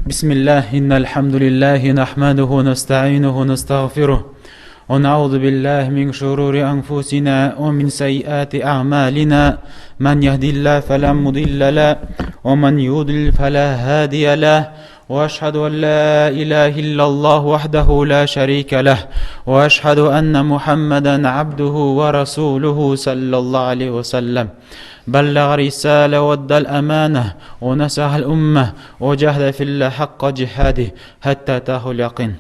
بسم الله إن الحمد لله نحمده ونستعينه ونستغفره ونعوذ بالله من شرور أنفسنا ومن سيئات أعمالنا من يهدي الله فلا مضل له ومن يضلل فلا هادي له وأشهد أن لا إله إلا الله وحده لا شريك له وأشهد أن محمدا عبده ورسوله صلى الله عليه وسلم بلغ رسالة ودى الأمانة ونصح الأمة وجاهد في الله حق جهاده حتى أتاه اليقين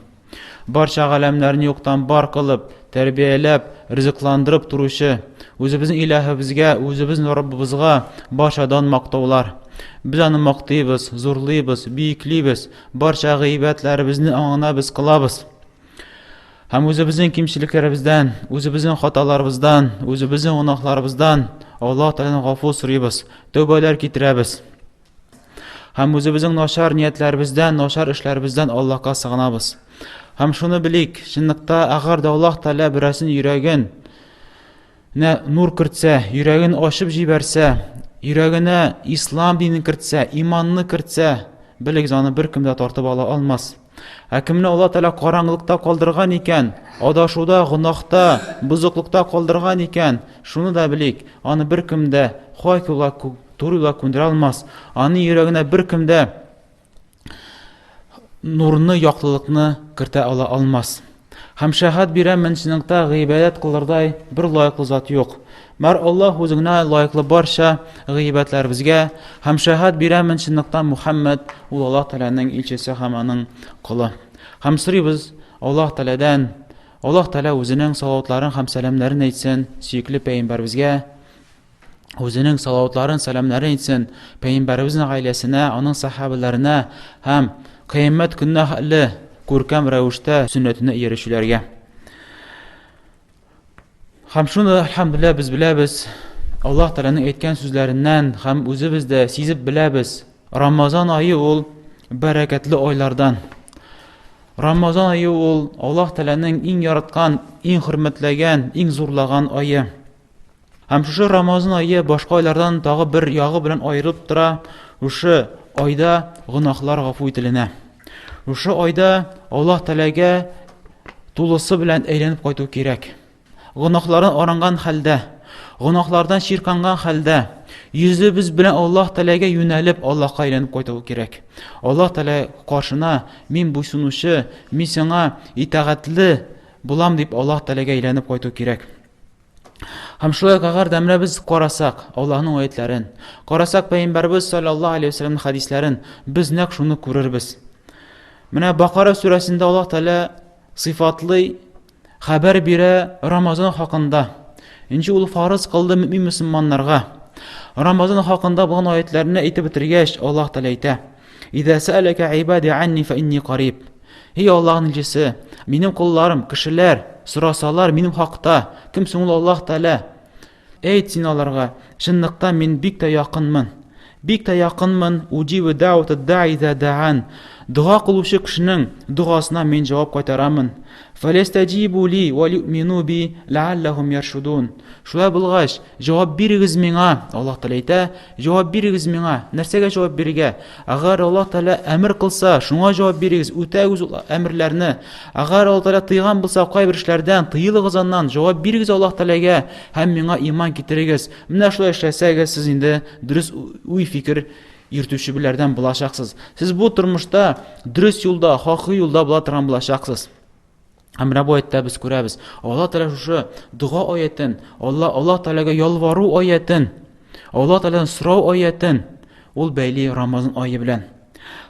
Барча галәмнәрне юктан бар кылып, тәрбияләп, ризыкландырып торучы, үзебезнең илаһыбызга, үзебезнең Раббыбызга барча дан мактаулар. Без аны мактыйбыз, зурлыйбыз, биеклибез, барча гыйбәтләребезне аңына без кылабыз. Һәм үзебезнең кимчелекләребездән, үзебезнең хаталарыбыздан, үзебезнең гөнаһларыбыздан Аллаһ Тәгаләдән гафу сорыйбыз, тәүбәләр китерәбез. Һәм үзебезнең начар ниятләребездән, начар эшләребездән Аллаһка сыгынабыз. Һәм шуны белик, чынлыкта, әгәр дә Аллаһ Тәгалә берәрсен йөрәген нә нур кертсә, йөрәген ачып җибәрсә, йөрәгенә ислам динен кертсә, иманны кертсә, белегез, аны беркем дә тартып ала алмас. Ә кемне Алла Тәгалә караңгылыкта калдырган икән, адашуда, гөнаһта, бозыклыкта калдырган икән, шуны да белик, аны беркем дә хак юлга, туры юлга күндерә алмас. Аны йөрәгенә беркем дә нурны, яктылыкны кертә ала алмас. Һәм шәһад бирәмен, чынлыкта гыйбадәт кылырдай бер лаеклы зат юк. Мәр Аллаһ үзе генә лаеклы барча гыйбадәтләребезгә. Һәм шәһад бирәмен, чынлыкта Мухаммад ул Аллаһ Тәгаләнең илчесе һәм аның колы. Һәм сорыйбыз Аллаһ Тәгаләдән, Аллаһ Тәгалә үзенең салаватларын һәм сәламнәрен әйтсен сөекле пәйгамбәребезгә, үзенең салаватларын, сәламнәрен әйтсен пәйгамбәребезнең гаиләсенә, аның сахабәләренә һәм кыямәт көненә хәтле күркәм рәвештә сөннәтенә иярүчеләргә. Һәм шуны, әлхәмдүлилләһ, без беләбез, Аллаһ Тәгаләнең әйткән сүзләреннән һәм үзебез дә сизеп беләбез, Рамазан ае ул бәрәкәтле айлардан. Рамазан ае ул Аллаһ Тәгаләнең иң яраткан, иң хөрмәтләгән, иң зурлаган ае. Һәм шушы Рамазан ае башка айлардан тагы бер ягы белән аерылып тора, шушы айда гөнаһлар гафу ителенә. Шушы айда Аллаһ Тәгаләгә тулысы белән әйләнеп кайту кирәк. Гөнаһлардан арынган хәлдә, гөнаһлардан чирканган хәлдә, йөзебез белән Аллаһ Тәгаләгә юнәлеп, Аллаһка әйләнеп кайту кирәк. Аллаһ Тәгалә каршына мин буйсынучы, мин сиңа итагатьле булам дип Аллаһ Тәгаләгә әйләнеп кайту кирәк. Һәм шулай ук әгәр дә менә без карасак Аллаһның аятларын, карасак Пәйгамбәрбез саллаллаһу алейһи вәсәлләмнең хәдисләрен, без нәкъ шуны күрербез. Менә Бакара сүрәсендә Аллаһ Тәгалә сыйфатлый, хәбәр бирә Рамазан хакында. Ничек ул фарыз кылды мөмин мөселманнарга. Рамазан хакында булган аятларны әйтеп бетергәч, Аллаһ Тәгалә әйтә: "Иза сәаләкә гыйбади анни фа инни кариб." Эй Аллаһның илчесе, минем колларым, кешеләр, сорасалар минем хакта, кем соң ул Аллаһ Тәгалә? Әйт син аларга, чынлыкта мин бик тә якынмын. Бик тә якынмын, уҗибу дәүәтәд даи иза даан. Дога кылучы кешенең догасына мин җавап кайтарамын. Фәләстәҗибу ли вә лиюмину би ләалләһум яршудун. Шулай булгач, җавап бирегез миңа, Аллаһ Тәгалә әйтә, җавап бирегез миңа. Нәрсәгә җавап бирергә? Әгәр Аллаһ Тәгалә әмер кылса, шуңа җавап бирегез, үтәгез ул әмерләрне. Әгәр Аллаһ Тәгалә тыйган булса, кайбер эшләрдән тыелыгыз аннан, җавап бирегез Аллаһ Тәгаләгә һәм миңа иман китерегез. Менә шулай эшләсәгез, сез инде дөрес уй-фикер йөртүчеләрдән булачаксыз. Сез бу тормышта дөрес юлда, хакыйкый юлда була торган булачаксыз. Һәм менә бу аятта без күрәбез, Аллаһ Тәгалә шушы дога аятен, Алла Аллаһ Тәгаләгә ялвару аятен, Аллаһ Тәгаләдән сорау аятен ул бәйли Рамазан ае белән.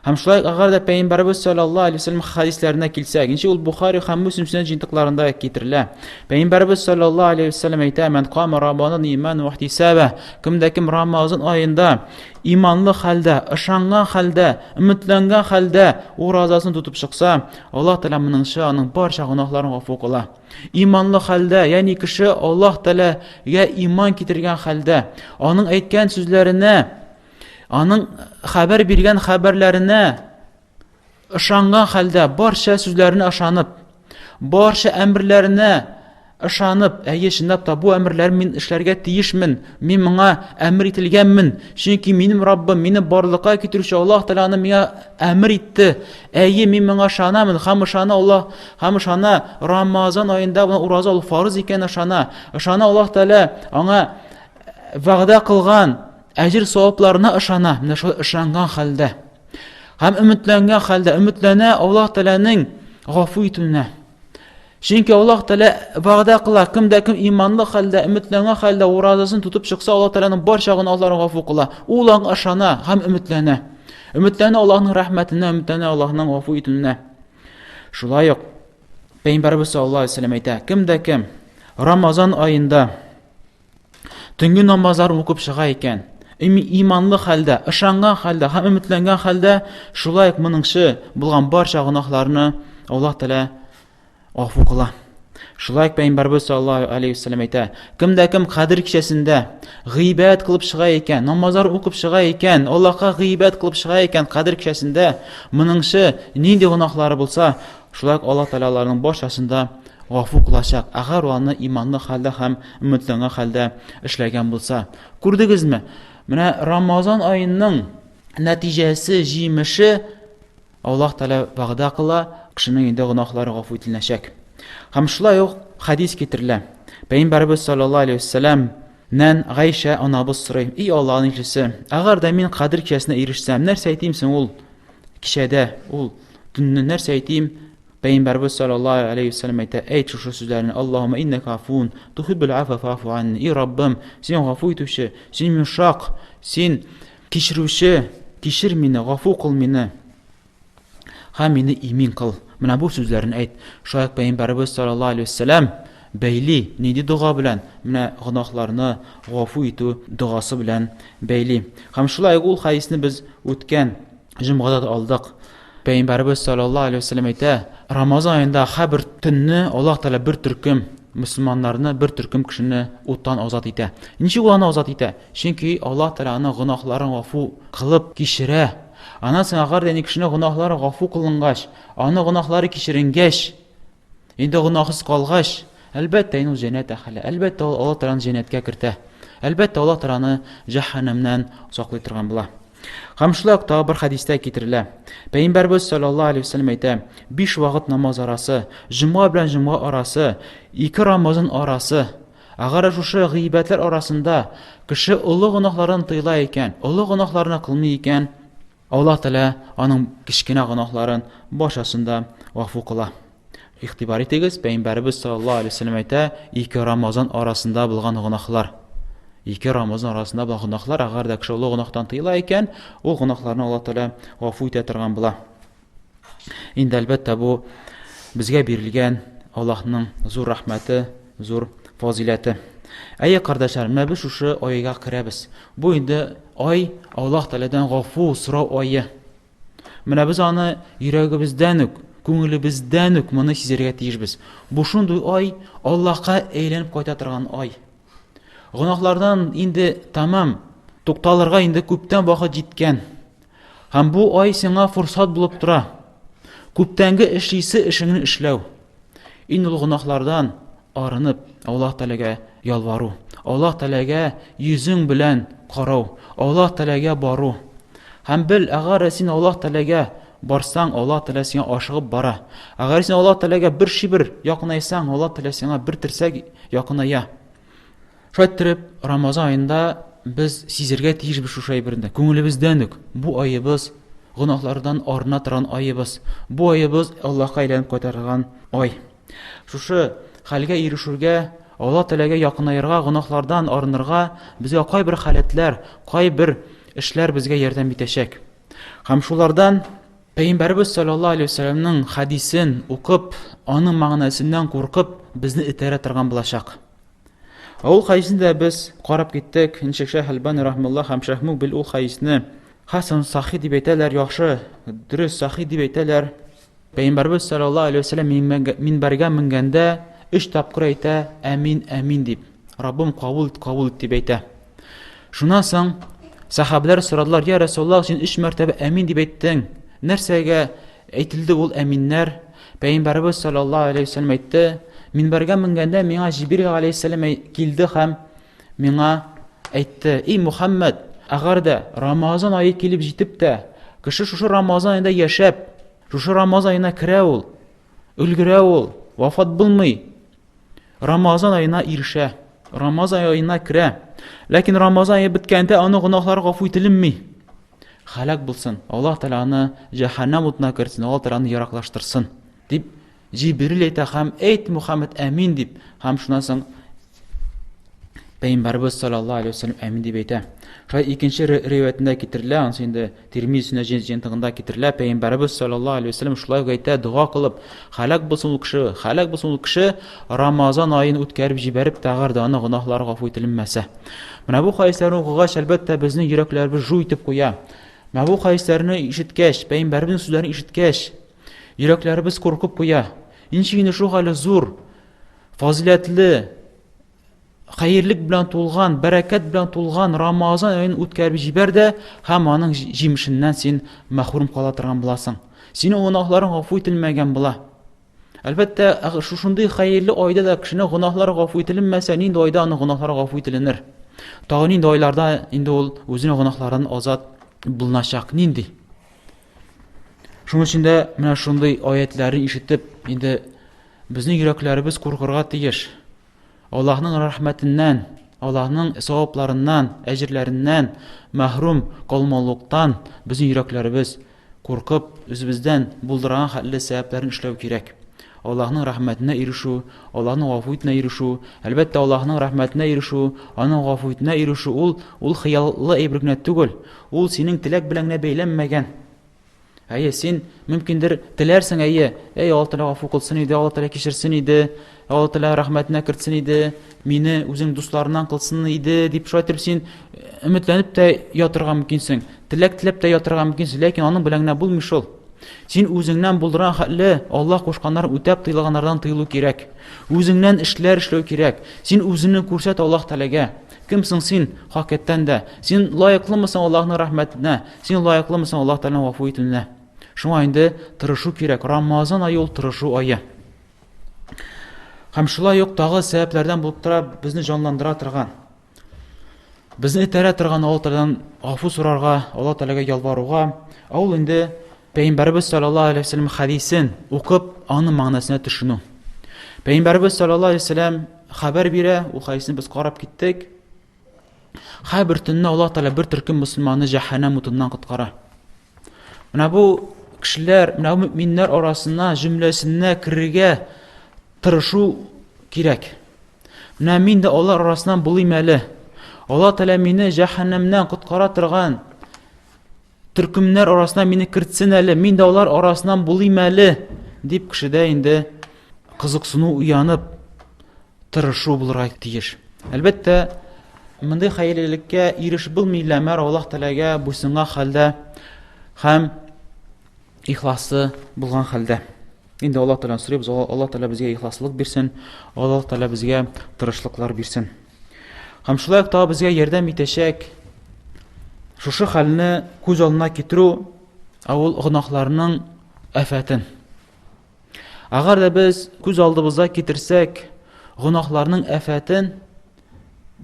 Һәм шулай әгәр дә Пәйгамбәребез саллаллаһу алейһи вәсәлләм хәдисләренә килсәк, ничек ул Бухари һәм Муслим сөннәт җыентыкларында китерелә. Пәйгамбәребез саллаллаһу алейһи вәсәлләм әйтә: "Мән кама Рамазан иман ва ихтисаба". Кемдә кем Рамазан аенда иманлы хәлдә, ышанган хәлдә, өметләнгән хәлдә уразасын тотып чыкса, Аллаһ Тәгалә моныңча аның барча гөнаһларын гафу кыла. Иманлы хәлдә, ягъни кеше Аллаһ Тәгаләгә иман китергән хәлдә, аның әйткән сүзләренә, аның хәбәр биргән хәбәрләренә ышанган хәлдә, барча сүзләренә ышанып, барча әмерләренә Ышанып, әйе, чынлап та бу әмерләрне мин эшләргә тиешмен, мин моңа әмер ителгәнмен, чөнки минем Раббым, мине барлыкка китерүче Аллаһ Тәгалә аны миңа әмер итте. Әйе, мин моңа ышанамын һәм ышана Аллаһ, һәм ышана Рамазан аенда була ураза ул фарыз икән ышана. Ышана Аллаһ Тәгалә аңа вәгъдә кылган әҗер савапларына ышана. Менә шул ышанган хәлдә һәм өметләнгән хәлдә өметләнә Аллаһ Тәгаләнең гафу итүенә. Чөнки Аллаһ Тәгалә вәгъдә кыла, кем дә кем иманлы хәлдә, өметләнгән хәлдә уразасын тотып чыкса, Аллаһ Тәгаләнең барча гөнаһларын гафу кыла. Ул аңа ышана һәм өметләнә. Өметләнә Аллаһның рәхмәтенә, өметләнә Аллаһның гафу итүенә. Шулай ук Пәйгамбәрбез саллаллаһу алейһи вәсәлләм әйтә, кем дә кем Рамазан аенда төнге намазларын укып чыга икән, иманлы хәлдә, ышанган хәлдә һәм өметләнгән хәлдә, шулай ук моныңчы булган барча гөнаһларны Аллаһ Тәгалә гафу кыла. Шулай ук Пәйгамбәрбез саллаллаһу алейһи вәсәлләм әйтә, кем дә кем Кадер кичәсендә гыйбадәт кылып чыга икән, намазлар укып чыга икән, Аллаһка гыйбадәт кылып чыга икән Кадер кичәсендә, моныңчы нинди гөнаһлары булса, шулай ук Аллаһ Тәгалә аларның барчасын да гафу кылачак, әгәр ул аны иманлы хәлдә һәм өметләнгән хәлдә эшләгән булса. Күрдегезме? Менә Рамазан аеның нәтиҗәсе, җимеше Аллаһ Тәгалә вәгъдә кыла, кешенең инде гөнаһлары гафу ителәчәк. Һәм шулай ук хәдис китерелә. Пәйгамбәребез саллаллаһу алейһи вәсәлләм нән Гайшә анабыз сорый: "И Аллаһның илчесе, әгәр дә мин Кадер кичәсенә ирешсәм, нәрсә әйтим соң ул кичәдә, ул төнне нәрсә әйтим?" Пәйгамбәребез саллаллаһу алейһи вәсәлләм әйтә: "Әйт шушы сүзләрне: Аллаһумма иннәкә афун, тухиббул афа фафу анни." И Раббым, син гафу итүче, син йомшак, син кичерүче, кичер мине, гафу кыл мине һәм мине имин кыл. Менә бу сүзләрне әйт. Шулай ук Пәйгамбәребез саллаллаһу алейһи вәсәлләм бәйли, нинди дога белән? Менә гөнаһларны гафу итү догасы белән бәйли. Һәм шулай ук ул хәдисне без үткән җомгада да алдык. Пәйгамбәребез саллаллаһу алейһи вәсәлләм әйтә, Рамазан аенда һәрбер төнне Аллаһ Тәгалә бер төркем мөселманнарны, бер төркем кешене уттан азат итә. Ничек ул аны азат итә? Чөнки Аллаһ Тәгалә аның гөнаһларын гафу кылып кичерә. Аннан соң әгәр дә кешенең гөнаһлары гафу кылынгач, аның гөнаһлары кичеренгәч, инде гөнаһсыз калгач, әлбәттә, инде ул җәннәт әһеле. Әлбәттә, ул Аллаһ Тәгаләне җәннәткә кертә. Әлбәттә, Аллаһ Тәгалә аны җәһәннәмнән саклый торган була. Һәм шулай ук тагы бер хәдистә китерелә. Пәйгамбәрбез саллаллаһу алейһи вәсәлләм әйтә, биш вакыт намаз арасы, җомга белән җомга арасы, ике Рамазан арасы, әгәр шушы гыйбадәтләр арасында кеше олы гөнаһлардан тыела икән, олы гөнаһларны кылмый икән, Аллаһ Тәгалә аның кечкенә гөнаһларын барчасын да гафу кыла. Игътибар итегез, Пәйгамбәребез саллаллаһу алейһи вәсәлләм әйтә, ике Рамазан арасында булган гөнаһлар. Ике Рамазан арасында булган гөнаһлар, әгәр дә кеше олы гөнаһтан тыела икән, ул гөнаһларны Аллаһ Тәгалә гафу итә торган була. Инде әлбәттә бу безгә бирелгән Аллаһның зур рәхмәте, зур фазиләте. Әйе, кардәшләр, менә без шушы айга керәбез. Бу инде ай Аллаһ Тәгаләдән гафу сорау ае. Менә без аны йөрәгебездән үк, күңелебездән үк моны сизәргә тиешбез. Бу шундый ай, Аллаһка әйләнеп кайта торган ай. Гөнаһлардан инде тәмам тукталырга инде күптән вакыт җиткән. Һәм бу ай сиңа форсат булып тора. Күптәнге эшлисе эшеңне эшләү. Инде ул гөнаһлардан арынып, Аллаһ Тәгаләгә ялвару, Аллаһ Тәгаләгә йөзең белән карау, Аллаһ Тәгаләгә бару. Һәм бел, әгәр син Аллаһ Тәгаләгә барсаң, Аллаһ Тәгалә сиңа ашыгып бара. Әгәр син Аллаһ Тәгаләгә бер шибер якынайсаң, Аллаһ Тәгалә сиңа бер терсәк якыная. Шулай иттереп, Рамазан аенда без сизергә тиешбез шушы әйберне. Күңелебездән үк бу аебыз гөнаһлардан арына торган аебыз. Бу аебыз Аллаһка әйләнеп кайтарган ай. Шушы хәлгә ирешүгә, Алла Тәгаләгә якынаерга, гөнаһлардан арынырга безгә кайбер халәтләр, кайбер эшләр безгә ярдәм итәчәк. Һәм шулардан Пәйгамбәребез саллаллаһу алейһи вәсәлләмнең хәдисен укып, аның мәгънәсеннән куркып, безне этәрә торган булачак. Ә ул хәдисне дә без карап киттек. Ничек Шәйх Әлбани рахмулла һәм Шәйх Мукбил ул хәдисне хасан сахи дип әйтәләр, яхшы, дөрес сахи дип әйтәләр. Пәйгамбәрбез саллаллаһу алейһи вәсәлләм минбәргә менгәндә өч тапкыр әйтә, әмин, әмин дип. Раббым кабул ит, кабул ит дип әйтә. Шуннан соң сәхабәләр сорадылар, я Расуллаһ, син өч мәртәбә әмин дип әйттең. Нәрсәгә әйтелде ул әминнәр? Пәйгамбәрбез саллаллаһу алейһи вәсәлләм әйтте, Минбәргә менгәндә миңа Җибрил галәйһиссәлам килде һәм миңа әйтте: "Эй Мухаммад, әгәр дә Рамазан ае килеп җитеп тә, кеше шушы Рамазан аенда яшәп, шушы Рамазан аена керә ул, өлгерә ул, вафат булмый, Рамазан аена ирешә, Рамазан аена керә. Ләкин Рамазан ае беткәндә аның гөнаһлары гафу ителенми. Халак булсын. Аллаһ Тәгалә аны җәһәннәм утына кертсен, Аллаһ Тәгалә аны ераклаштырсын, дип Җибрил әйтә һәм әйт Мухаммад әмин дип һәм шуннан соң Пәйгамбәрбез саллаллаһу алейһи вәсәлләм әмин дип әйтә. Шулай икенче риваятендә китерелә, анысы инде Тирмизи сөннәт җыентыгында китерелә. Пәйгамбәрбез саллаллаһу алейһи вәсәлләм шулай ук әйтә, дога кылып, халак булсын ул кеше, халак булсын ул кеше Рамазан аен үткәреп җибәреп тә, әгәр дә аның гөнаһлары гафу ителенмәсә. Менә бу хәдисләрне укыгач, әлбәттә, безнең йөрәкләребез жу итеп куя. Менә бу хәдисләрне ишеткәч, пәйгамбәребезнең сүзләрен ишеткәч, йөрәкләребез куркып куя. Ничек инде шул хәле зур, фазиләтле, хәерлек белән тулган, бәрәкәт белән тулган Рамазан аен үткәреп җибәр дә һәм аның җимешеннән син мәхрүм кала торган буласың. Синең гөнаһларың гафу ителмәгән була. Әлбәттә, шушындый хәерле айда да кешенең гөнаһлары гафу ителенмәсә, нинди айда аның гөнаһлары гафу ителенер? Тагы нинди айларда инде ул үзенең гөнаһларыннан азат булыначак? Нинди? Шуның өчен дә менә шундый аятләрне ишетеп, инде безнең йөрәкләребез куркырга тиеш. Аллаһның рәхмәтеннән, Аллаһның савапларыннан, әҗерләреннән мәхрүм калмаулыктан безнең йөрәкләребез куркып, үзебездән булдырган хәтле сәбәпләрен эшләү кирәк. Аллаһның рәхмәтенә ирешү, Аллаһның гафу итүенә ирешү, әлбәттә, Аллаһның рәхмәтенә ирешү, аның гафу итүенә ирешү ул ул хыяллы әйбер генә түгел. Ул синең теләк белән генә бәйләнмәгән. Әйе, син мөмкиндер теләрсең, әйе, әй, Аллаһ Тәгалә гафу кылсын иде, Аллаһ Тәгалә кичерсен иде, Аллаһ Тәгалә рәхмәтенә кертсен иде, мине үзең дусларыннан кылсын иде, дип шулай итеп син өметләнеп тә ятырга мөмкинсең, теләк теләп тә ятырга мөмкинсең, ләкин аның белән генә булмый шул. Син үзеңнән булдырган хәтле Аллаһ кушканнарын үтәп, тыелганнардан тыелу кирәк. Үзеңнән эшләр эшләү кирәк. Син үзеңне күрсәт Аллаһ Тәгаләгә. Кем соң син, хакыйкатьтән дә? Син лаеклымы соң Аллаһның рәхмәтенә? Син лаеклымы соң Аллаһ Тәгаләнең гафу итүенә? Шуңа инде тырышу кирәк. Рамазан ае ул тырышу ае. Һәм шулай ук тагы сәбәпләрдән булып тора безне җанландыра торган. Безне этәрә торган Аллаһ Тәгаләдән гафу сорарга, Аллаһ Тәгаләгә ялваруга. Ә ул инде Пәйгамбәребез саллаллаһу алейһи вәсәлләм хәдисен укып, аның мәгънәсенә төшенү. Пәйгамбәребез саллаллаһу алейһи вәсәлләм хәбәр бирә, ул хәдисне без карап киттек. Һәрбер төнне Аллаһ Тәгалә бер төркем мөселманны җәһәннәм утыннан коткара. Менә бу кешеләр, менә бу мөминнәр арасына, җөмләсенә керергә тырышу кирәк. Менә мин дә алар арасыннан булыйм әле. Аллаһ Тәгалә мине җәһәннәмнән коткара торган төркемнәр арасына мине кертсен әле, мин дә алар арасыннан булыйм әле, дип кешедә инде кызыксыну уянып, тырышу булырга тиеш. Әлбәттә, мондый хәерлелеккә ирешеп булмый, ләмәр Аллаһ Тәгаләгә буйсынган хәлдә һәм ихласы булган хәлдә. Инде Аллаһ Тәгаләдән сорыйбыз, Аллаһ Тәгалә безгә ихласлык бирсен, Аллаһ Тәгалә безгә тырышлыклар бирсен. Һәм шулай ук тагы безгә ярдәм итәчәк шушы хәлне күз алдына китерү, ә ул гөнаһларның афәтен. Әгәр дә без күз алдыбызга китерсәк гөнаһларның афәтен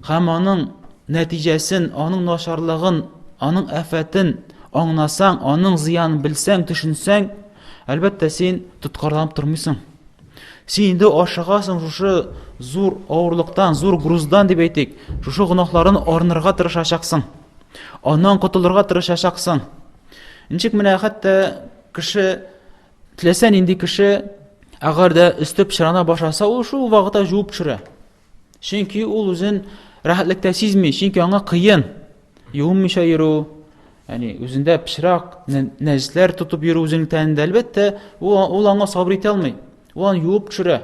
һәм аның нәтиҗәсен, аның начарлыгын, аның афәтен аңласаң, аның зыянын белсәң, төшенсәң, әлбәттә, син тоткарланып тормыйсың. Син инде ашыгасың шушы зур авырлыктан, зур груздан дип әйтик, шушы гөнаһларын арынырга тырышачаксың. Аннан котылырга тырышачаксың. Ничек менә хәтта кеше теләсә нинди кеше әгәр дә өсте пычрана башласа, ул шул вакытта жуып төшерә. Чөнки ул үзен рәхәтлектә сизми, чөнки аңа кыен юынмыйча йөрү, ягъни үзендә пычрак, нәҗесләр тотып йөрү үзенең тәнендә, әлбәттә, ул, ул аңа сабыр итә алмый. Ул аны юып төшерә.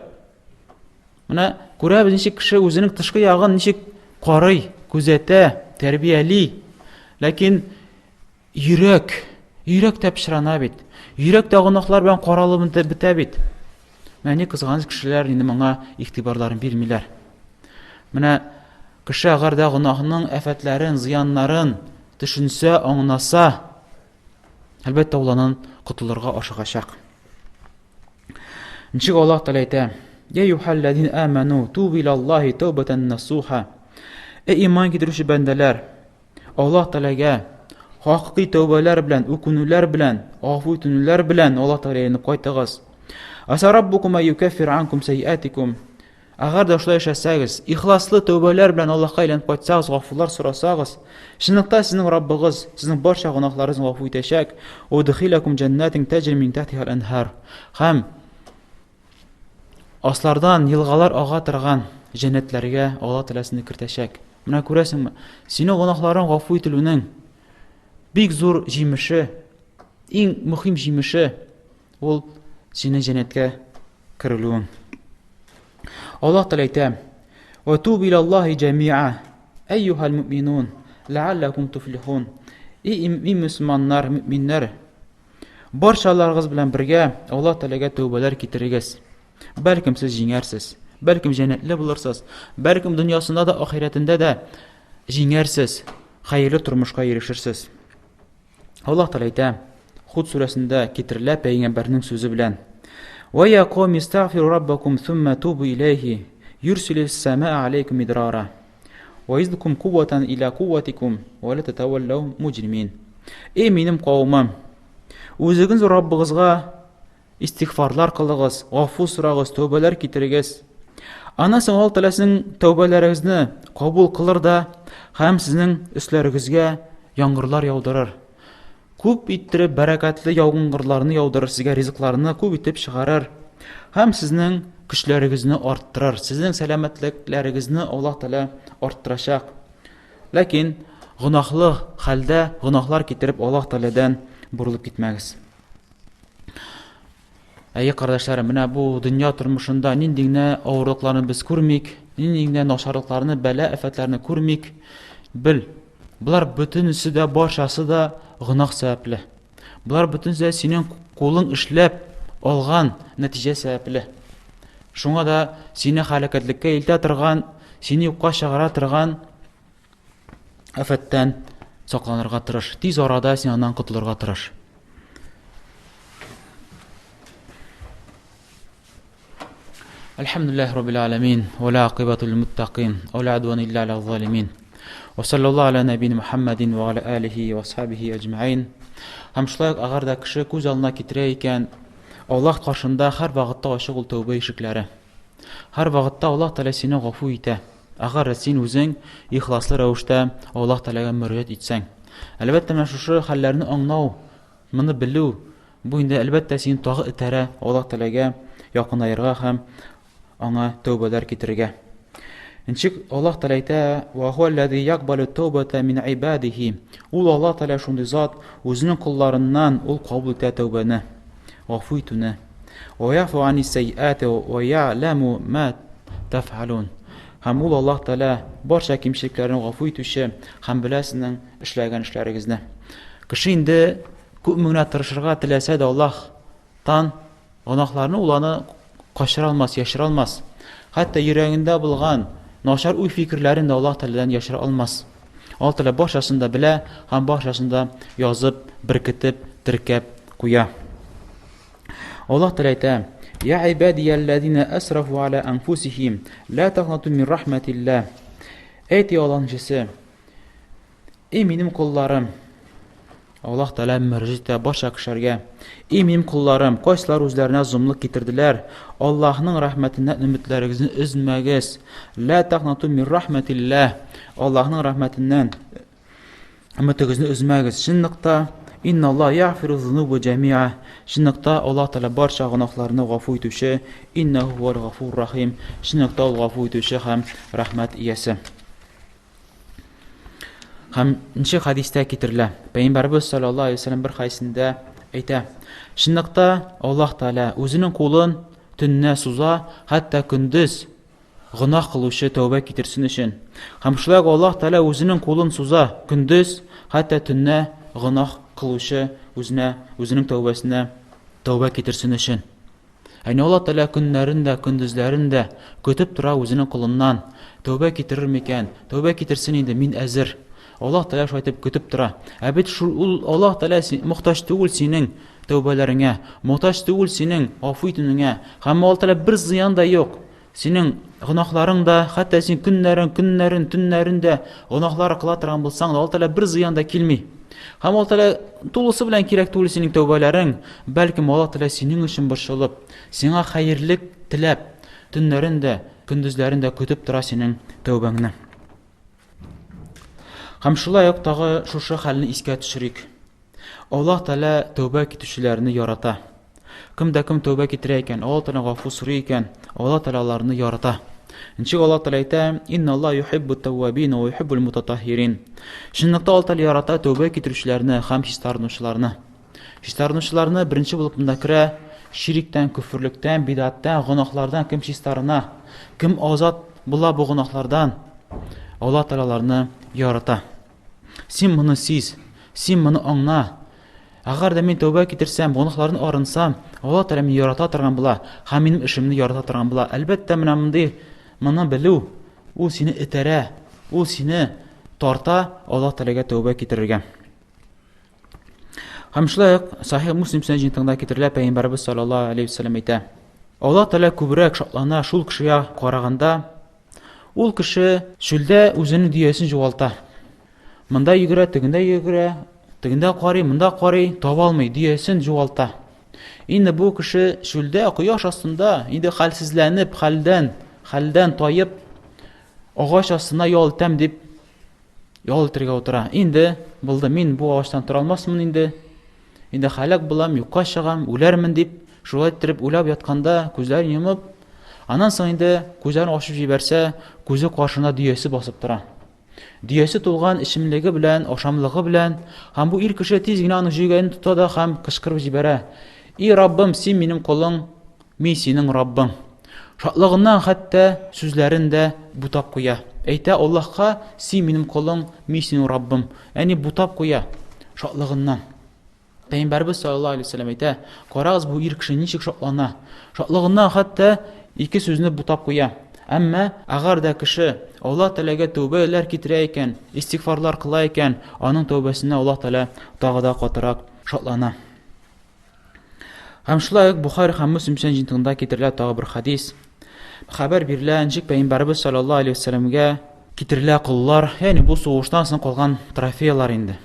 Менә күрәбез, ничек кеше үзенең тышкы ягын ничек карый, күзәтә, тәрбияли. Ләкин Йөрәк, йөрәк тә пычрана бит. Йөрәк тә гөнаһлар белән каралып бетә бит. Менә ни кызганыч кешеләр инде моңа игътибарларын бирмиләр. Менә кеше әгәр дә гөнаһның афәтләрен, зыяннарын төшенсә, аңласа, әлбәттә, ул аннан котылырга ашыгачак. Ничек Аллаһ Тәгалә әйтә? Я юхалләзин аману тубу илаллаһи тәүбәтән насуха. Эй иман китерүче бәндәләр, Аллаһ Тәгаләгә хакыйкый тәүбәләр белән, үкенүләр белән, гафу итенүләр белән Аллаһ Тәгаләгә әйләнеп кайтыгыз. Аса раббукум аюкаффир анкум сайятикум. Әгәр дә шулай эшләсәгез, ихласлы тәүбәләр белән Аллаһка әйләнеп кайтсагыз, гафулар сорасагыз, чынлыкта сезнең Раббыгыз сезнең барча гөнаһларыгызны гафу итәчәк. Удхилакум җаннатин таҗри мин тахтиха аль-анһар. Һәм аслардан елгалар ага торган җәннәтләргә Аллаһ Тәгалә сине кертәчәк. Менә күрәсеңме, синең гөнаһларың гафу ителүнең бик зур җимеше, иң мөһим җимеше ул сине җәннәткә керелүең. Аллаһ Тәгалә әйтә: "Ва тубу илаллаһи җәмиа, әйюһал муъминун, ләалләкум туфлихун." И мөселманнар, мөминнәр, барчаларыгыз белән бергә Аллаһ Тәгаләгә тәүбәләр китерегез. Бәлкем сез җиңәрсез, бәлкем җәннәтле булырсыз, бәлкем дөньясында да, ахирәтендә дә җиңәрсез, хәерле тормышка ирешерсез. Аллаһ Тәгалә әйтә, Худ сүрәсендә китерелә пәйгамбәрнең сүзе белән. Ва я кауми истагфиру раббакум сумма тубу иләйһи юрсилис самаа алейкум мидрара ва язидкум кувватан иля кувватикум ва ла татаваллау муҗримин. Эй минем кавымым, үзегез Раббыгызга Истигъфарлар кылыгыз, гафу сорагыз, тәүбәләр китерегез. Аннан соң Аллаһ Тәгалә сезнең тәүбәләрегезне кабул кылыр да һәм сезнең өсләрегезгә яңгырлар яудырыр. Күп иттереп бәрәкәтле яңгырларны яудырыр, сезгә ризыкларны күп итеп чыгарыр һәм сезнең көчләрегезне арттырыр. Сезнең сәламәтлекләрегезне Аллаһ Тәгалә арттырачак. Ләкин гөнаһлы хәлдә гөнаһлар китереп Аллаһ Тәгаләдән борылып китмәгез. Әйе, кардәшләрем, менә бу дөнья тормышында нинди генә авырлыкларны без күрмик, нинди генә начарлыкларны, бәла, афәтләрне күрмик, бел, болар бөтенесе дә, барчасы да гөнаһ сәбәпле. Болар бөтенесе дә синең кулың эшләп алган нәтиҗә сәбәпле. Шуңа да сине һәлакәтлеккә илтә торган, сине юкка чыгара торган афәттән сакланырга тырыш. Тиз арада син аннан котылырга тырыш. Әлхәмдүлилләһ раббил аламин, ва ла акыбату лил муттакин, ва ла адван илля аля залимин. Ва саллаллаху аля набина Мухаммадин ва аля алихи ва асхабихи аҗмаин. Һәм шулай ук әгәр дә кеше күз алдына китерә икән, Аллаһ каршында һәр вакытта ачык ул тәүбә ишекләре. Һәр вакытта Аллаһ Тәгалә сине гафу итә. Әгәр дә син үзең ихласлы рәвештә Аллаһ Тәгаләгә мөрәҗәгать итсәң. Әлбәттә, менә шушы хәлләрне аңлау, моны белү, бу инде әлбәттә сине тагы этәрә Аллаһ Тәгаләгә якынаерга һәм аңа тәүбәләр китерергә. Ничек Аллаһ Тәгалә әйтә, "Ва хуаллази якбалу тәүбәтә мин ибадихи". Ул Аллаһ Тәгалә шундый зат, үзенең колларыннан ул кабул итә тәүбәне, гафу итүне. Ва яфу ани саййати ва я'ламу ма тәфгалун. Һәм ул Аллаһ Тәгалә барча кимчелекләрне гафу итүче һәм белә сезнең эшләгән эшләрегезне. Кеше инде күпме генә тырышырга теләсә дә Аллаһтан гөнаһларны ул аны качыра алмас, яшерә алмас. Хәтта йөрәгендә булган начар уй-фикерләрен дә Аллаһ Тәгаләдән яшерә алмас. Аллаһ Тәгалә барчасын да белә һәм барчасын да язып, беркетеп, теркәп куя. Аллаһ Тәгалә әйтә: "Я ибадияллазина асрафу аля анфусихим, ла тaqнату мин рахматилла". Әйт, эй Аллаһның илчесе, эй минем колларым, Аллаһ Тәгалә мөрәҗәгать итә барча кешеләргә. Эй минем колларым, кайсылар үзләренә золымлык китерделәр, Аллаһның рәхмәтеннән өметләрегезне өзмәгез. Ла тaqнату мин рахматилла. Аллаһның рәхмәтеннән Өметегезне өзмәгез. Чынлыкта, Инналлаһ ягъфиру зунуба җәмиа. Чынлыкта, Аллаһ Тәгалә барча гөнаһларны гафу итүче, иннәһу һувал гафур рахим. Чынлыкта ул гафу итүче һәм рәхмәт иясе. Һәм нче хәдистә китерелә. Пәйгамбәрбез саллаллаһу алейһи вәсәлләм бер хәдисендә әйтә: Чынлыкта Аллаһ Тәгалә үзенең кулын төннә суза, хәтта көндез гөнаһ кылучы тәүбә китерсен өчен. Һәм шулай ук Аллаһ Тәгалә үзенең кулын суза көндез, хәтта төннә гөнаһ кылучы үзенә, үзенең тәүбәсенә тәүбә китерсен өчен. Әни Аллаһ Тәгалә көннәрен дә, көндезләрен дә көтеп тора үзенең колыннан. Тәүбә китерер микән? Тәүбә китерсен инде, мин әзер. Аллаһ Тәгалә шулай итеп көтеп тора. Ә бит шул ул Аллаһ Тәгалә мохтаҗ түгел синең тәүбәләреңә, мохтаҗ түгел синең гафу итүеңә. Һәм Аллаһ Тәгалә бер зыян да юк. Синең гөнаһларың да, хәтта син көннәрен, көннәрен, төннәрен дә гөнаһлар кыла торган булсаң да, Аллаһ Тәгалә бер зыян да килми. Һәм Аллаһ Тәгалә тулысы белән кирәк түгел синең тәүбәләрең, бәлкем Аллаһ Тәгалә синең өчен борчылып, сиңа хәерлек теләп, төннәрен дә, көндезләрен дә көтеп тора синең тәүбәңне. Һәм шулай ук тагы шушы хәлне искә төшерик. Аллаһ Тәгалә тәүбә китүчеләрне ярата. Кем дә кем тәүбә китерә икән, Аллаһ Тәгалә гафу сорый икән, Аллаһ Тәгалә аларны ярата. Ничек Аллаһ Тәгалә әйтә, Инна Аллаһ юхиббу тәввабин ва юхиббул мутатаххирин. Чынлыкта Аллаһ Тәгалә ярата тәүбә китерүчеләрне һәм чистарынучыларны. Чистарынучыларны беренче булып монда керә шириктән, көферлектән, бидаттан, гөнаһлардан кем чистарына, кем азат була бу гөнаһлардан, Аллаһ Тәгалә аларны ярата. Син моны сиз, син моны аңна. Әгәр дә мин тәүбә китерсәм, гөнаһлардан арынсам, Аллаһ Тәгалә мине ярата торган була һәм минем эшемне ярата торган була. Әлбәттә, менә мондый моны белү, ул сине этәрә, ул сине тарта Аллаһ Тәгаләгә тәүбә китерергә. Һәм шулай ук Сахих Муслим сөннәт җыентыгында китерелә, Пәйгамбәребез саллаллаһу алейһи вәсәлләм әйтә: Аллаһ Тәгалә күбрәк шатлана шул кешегә караганда, ул кеше чүлдә үзенең дөясен югалта. Монда йөгерә, тегендә йөгерә, тегендә карый, монда карый, таба алмый, дөясен югалта. Инде бу кеше чүлдә, кояш астында, инде хәлсезләнеп, хәлдән, хәлдән таеп, агач астына ял итәм дип ял итәргә утыра. Инде булды, мин бу агачтан тора алмасмын инде. Инде һәлак булам, юкка чыгам, үләрмен дип, шулай иттереп уйлап ятканда, күзләрен йомып, аннан соң инде күзләрен ачып җибәрсә, күзе каршына дөясе басып тора. Дөясе тулган эчемлеге белән, ашамлыгы белән, һәм бу ир кеше тиз генә аның җөйгәнен тота да һәм кычкырып җибәрә. И Раббым, син минем колың, Мин синең Раббың. Шатлыгыннан хәтта сүзләрен дә бутап куя. Әйтә Аллаһка, син минем колың, мин синең Раббым. Әни бутап куя шатлыгыннан. Пәйгамбәрбез саллаллаһу алейһи вәсәлләм әйтә, карагыз бу ир кеше ничек шатлана. Шатлыгыннан хәтта ике сүзне бутап куя. Әмма әгәр дә кеше Аллаһ Тәгаләгә тәүбәләр китерә икән, истигъфарлар кыла икән, аның тәүбәсенә Аллаһ Тәгалә тагы да катырак шатлана. Һәм шулай ук Бухари һәм Муслим сөннәт җыентыгында китерелә тагы бер хадис. Хәбәр бирелә, ничек Пәйгамбәребез саллаллаһу алейһи вәсәлләмгә китерелә коллар, ягъни бу сугыштан соң калган трофейлар инде.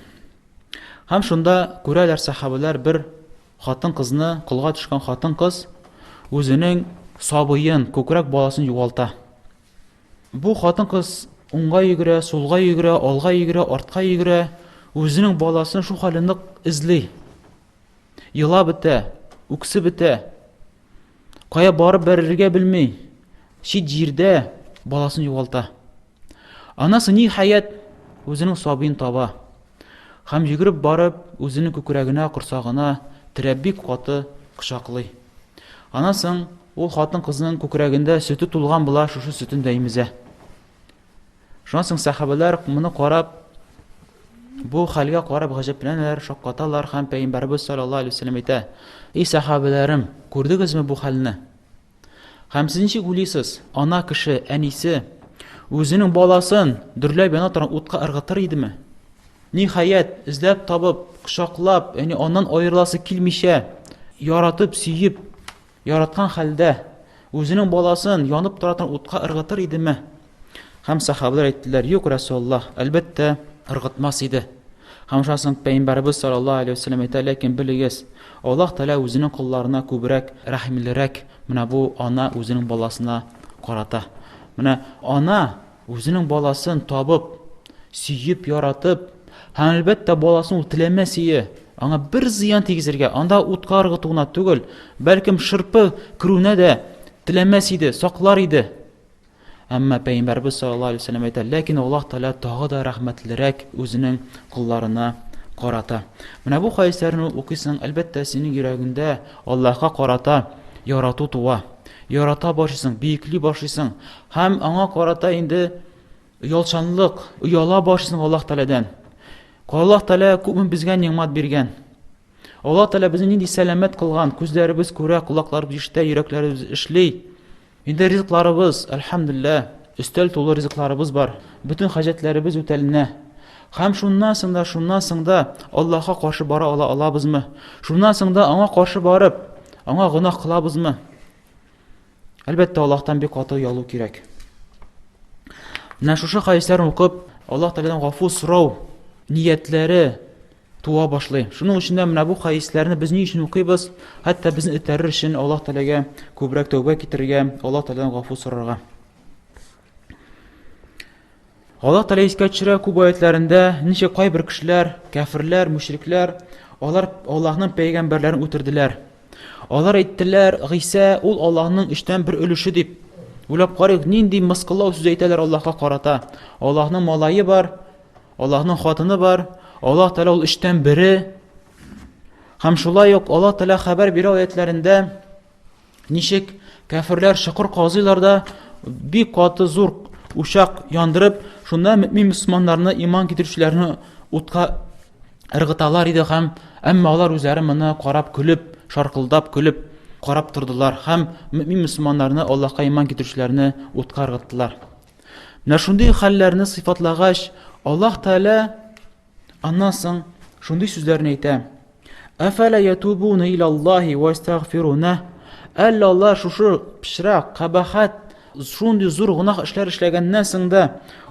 Һәм шунда күрәләр сахабәләр бер хатын-кызны, колга төшкән хатын-кыз үзенең сабыен, күкрәк баласын югалта. Бу хатын-кыз уңга йөгерә, сулга йөгерә, алга йөгерә, артка йөгерә, үзенең баласын шул хәле нык эзли. Елап бетә, үксеп бетә. Кая барып бәрергә белми. Чит җирдә баласын югалта. Анасы ниһаять үзенең сабыен таба. Һәм йөгереп барып, үзенең күкрәгенә, корсагына терәп бик каты кочаклый. Аннан соң ул хатын-кызның күкрәгендә сөте тулган була, шушы сөтен дә имезә. Шуннан соң сәхабәләр моны карап, бу хәлгә карап гаҗәпләнәләр, шаккаталар һәм Пәйгамбәребез саллаллаһу алейһи вәсәлләм әйтә: "Эй сәхабәләрем, күрдегезме бу хәлне? Һәм сез ничек уйлыйсыз, ана кеше, әнисе үзенең баласын дөрләп яна торган утка ыргытыр идеме? Ниһаять, эзләп табып, кочаклап, ягъни аннан аерыласы килмичә, яратып, сөеп, Яраткан хәлдә, үзенең баласын янып тора торган утка ыргытыр идеме? Һәм сахабалар әйттеләр, юк, Рәсүлуллаһ, әлбәттә, ыргытмас иде. Һәм шуннан соң Пәйгамбәребез саллаллаһу алейһи вәсәлләм әйтә, ләкин белегез, Аллаһ Тәгалә үзенең колларына күбрәк рәхимлерәк, менә бу ана үзенең баласына карата. Менә ана Үзенең баласын табып, сөеп, яратып, һәм әлбәттә баласын ул теләмәс ие, аңа бер зыян тигезергә, анда утка ыргыту гына түгел, бәлкем шырпы керүенә дә теләмәс иде, саклар иде. Әмма Пәйгамбәрбез саллаллаһу алейһи вәсәлләм әйтә, ләкин Аллаһ Тәгалә тагы да рәхмәтлерәк үзенең колларына карата. Менә бу хәдисләрне укыйсың, әлбәттә, синең йөрәгеңдә Аллаһка карата ярату туа. Ярата башлыйсың, биекли башлыйсың. Һәм аңа карата инде оялчанлык, ояла башлыйсың Аллаһ Тәгаләдән. Аллаһ Тәгалә күпме безгә нигъмәт биргән. Аллаһ Тәгалә безне нинди сәламәт кылган, күзләребез күрә, колакларыбыз ишетә, йөрәкләребез эшли. Инде ризыкларыбыз, әлхәмдүлилләһ, өстәл тулы ризыкларыбыз бар. Бөтен хаҗәтләребез үтәленә. Һәм шуннан соң да, шуннан соң да Аллаһка каршы бара ала алабызмы? Шуннан соң да аңа каршы барып, аңа гөнаһ кылабызмы? Әлбәттә, Аллаһтан бик каты оялу кирәк. Менә шушы хәдисләрне укып, Аллаһ Тәгаләдән гафу сорау ниятләре туа башлый. Шуның өчен дә менә бу хәдисләрне без ни өчен укыйбыз? Хәтта безне этәрер өчен Аллаһ Тәгаләгә күбрәк тәүбә китерергә, Аллаһ Тәгаләдән гафу сорарга. Аллаһ Тәгалә искә төшерә күп аятләрендә, ничек кайбер кешеләр, кәферләр, мөшрикләр, алар Аллаһның пәйгамбәрләрен үтерделәр. Алар әйттеләр, Гыйсә ул Аллаһның өчтән бер өлеше дип. Уйлап карыйк, нинди мыскыллау сүз әйтәләр Аллаһка карата. Аллаһның малае бар, Аллаһның хатыны бар, Аллаһ Тәгалә ул өчтән бере. Һәм шулай ук Аллаһ Тәгалә хәбәр бирә аятләрендә, Ничек кәферләр чокыр казыйлар да, бик каты зур учак яндырып, шунда мөмин мөселманнарны, иман китерүчеләрне утка ыргыталар иде һәм әмма алар үзләре моны карап көлеп, шаркылдап көлеп карап тордылар һәм мөмин мөселманнарны, Аллаһка иман китерүчеләрне утка ыргыттылар. Менә шундый хәлләрне сыйфатлагач, Аллаһ Тәгалә Аннан соң шундый сүзләрне әйтә. Әфәлә ятубуна илаллаһи ва ястагфируна? Әллә алар шушы пычрак, кабахәт, шундый зур гөнаһ эшләр эшләгәннән соң да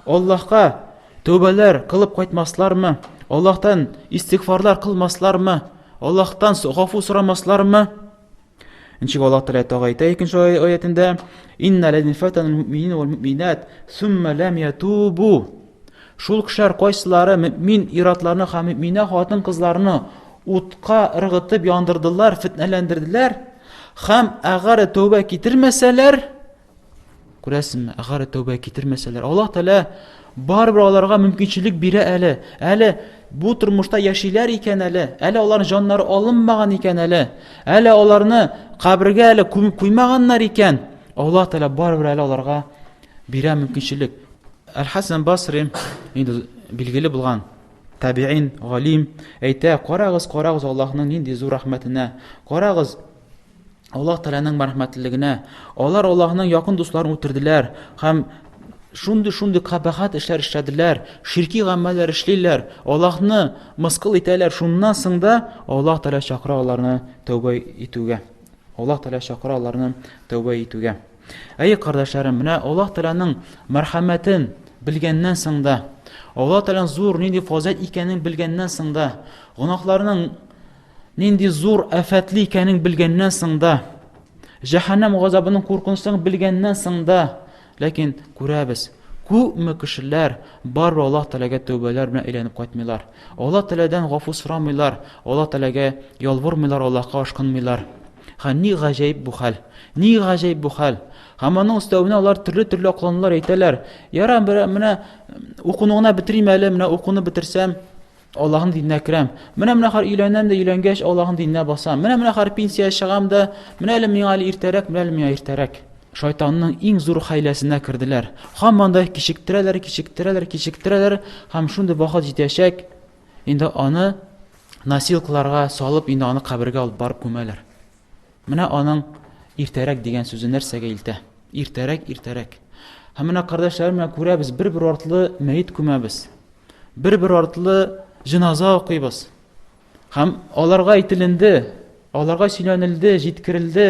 Аллаһка тәүбәләр кылып кайтмаслармы? Аллаһтан истигъфарлар кылмаслармы? Аллаһтан гафу сорамаслармы? Ничек Аллаһ Тәгалә тагы әйтә икенче аятендә, Инна ләзин фатанул муъминин вал муъминат, сумма лам ятубу. Шул кешеләр кайсылары мөмин иратларны һәм мөминә хатын-кызларны утка ыргытып яндырдылар, фитнәләндерделәр һәм әгәр тәүбә китермәсәләр, Күрәсеңме, әгәр тәүбә китермәсәләр, Аллаһ Тәгалә барыбер аларга мөмкинчелек бирә әле. Әле бу тормышта яшиләр икән әле, әле аларның җаннары алынмаган икән әле, әле аларны кабергә әле күмеп куймаганнар икән. Аллаһ Тәгалә барыбер әле аларга бирә мөмкинчелек. Әл-Хасан Басри инде билгеле булган табиин, галим әйтә, карагыз, карагыз Аллаһның нинди зур рәхмәтенә. Карагыз, Аллаһ Тәгаләнең мәрхәмәтлелегенә. Алар Аллаһның якын дусларын үтерделәр һәм шундый-шундый кабахәт эшләр эшләделәр, ширки гамәлләр эшлиләр, Аллаһны мыскыл итәләр. Шуннан соң да Аллаһ Тәгалә чакыра аларны тәүбә итүгә. Аллаһ Тәгалә чакыра аларны тәүбә итүгә. Әй, кардәшләрем, менә Аллаһ Тәгаләнең мәрхәмәтен белгәннән соң да, Аллаһ Тәгаләнең зур нинди фазыйләт икәнен белгәннән соң да, гөнаһларның Нинди зур афәтле икәнен белгәннән соң да, җәһәннәм газабының куркынычлыгын белгәннән соң да, ләкин күрәбез, күпме кешеләр барыбер Аллаһ Тәгаләгә тәүбәләр белән әйләнеп кайтмыйлар. Аллаһ Тәгаләдән гафу сорамыйлар, Аллаһ Тәгаләгә ялвармыйлар, Аллаһка ашкынмыйлар. Һәм ни гаҗәеп бу хәл. Ни гаҗәеп бу хәл. Һәм аның өстәвенә алар төрле-төрле акланулар әйтәләр. Ярар, менә укуны гына бетерим әле, менә укуны бетерсәм, Аллаһның диненә керәм. Менә менә хәр өйләнәм дә өйләнгәч Аллаһның диненә басам. Менә менә хәр пенсия чыгам да, менә әле миңа әле иртәрәк, менә әле миңа иртәрәк. Шайтанның иң зур хәйләсенә керделәр. Һаман да кичектерәләр, кичектерәләр, кичектерәләр һәм шундый вакыт җитәчәк, инде аны носилкаларга салып, инде аны кабергә алып барып күмәләр. Менә аның иртәрәк дигән сүзе нәрсәгә илтә? Иртәрәк, иртәрәк. Һәм менә кардәшләрем, менә күрәбез, бер-бер артлы мәет күмәбез. Бер-бер артлы җеназа укыйбыз. Һәм аларга әйтеленде, аларга сөйләнелде, җиткерелде.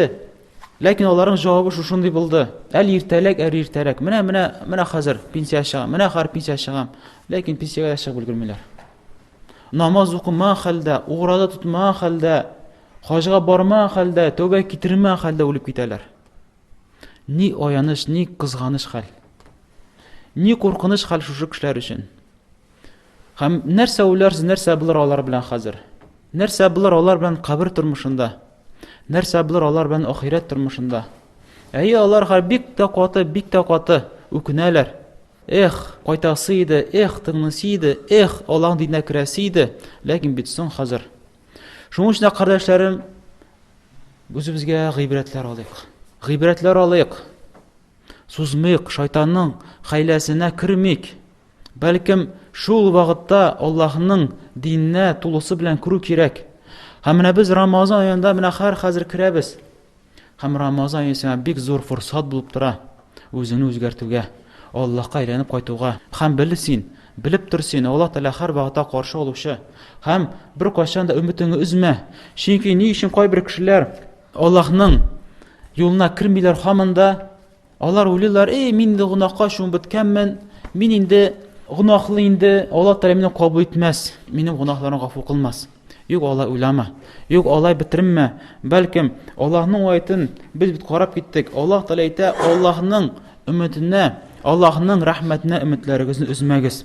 Ләкин аларның җавабы шушындый булды. Әле иртәрәк, әле иртәрәк. Менә, менә, менә хәзер пенсия чыгам, менә хәзер пенсия чыгам. Ләкин пенсиягә дә чыгып өлгермиләр. Намаз укымаган хәлдә, ураза тотмаган хәлдә, хаҗга бармаган хәлдә, тәүбә китермәгән хәлдә үлеп китәләр. Ни аяныч, ни кызганыч хәл. Ни куркыныч хәл шушы кешеләр өчен. Һәм нәрсә уйларсыз, нәрсә булыр алар белән хәзер? Нәрсә булыр алар белән кабер тормышында? Нәрсә булыр алар белән ахирәт тормышында? Әйе, алар хәл бик тә каты, бик тә каты үкенәләр. Эх, кайтасы иде, эх, тыңлыйсы иде, эх, Аллаһның диненә керәсе иде. Ләкин бит соң хәзер. Шуның өчен дә, кардәшләрем, үзебезгә гыйбрәтләр алыйк. Гыйбрәтләр алыйк. Сузмыйк, шайтанның хәйләсенә кермик. Бәлкем, шул вакытта Аллаһның диненә тулысы белән керү кирәк. Һәм менә без Рамазан аенда менә һәр хәзер керәбез. Һәм Рамазан ае сиңа бик зур форсат булып тора, үзеңне үзгәртүгә, Аллаһка әйләнеп кайтуга. Һәм бел син, белеп тор син, Аллаһ Тәгалә һәрвакытта каршы алучы. Һәм беркайчан да өметеңне өзмә. Чөнки ни өчен кайбер кешеләр Аллаһның юлына кермиләр һаман да. Алар уйлыйлар, эй, мин инде гөнаһка чумып беткәнмен, мин инде гөнаһлы инде, Аллаһ Тәгалә мине кабул итмәс, минем гөнаһларымны гафу кылмас. Юк, алай уйлама. Юк, алай бетеренмә. Бәлкем, Аллаһның аятын без бит карап киттек. Аллаһ Тәгалә әйтә, Аллаһның өметенә, Аллаһның рәхмәтенә өметләрегезне өзмәгез.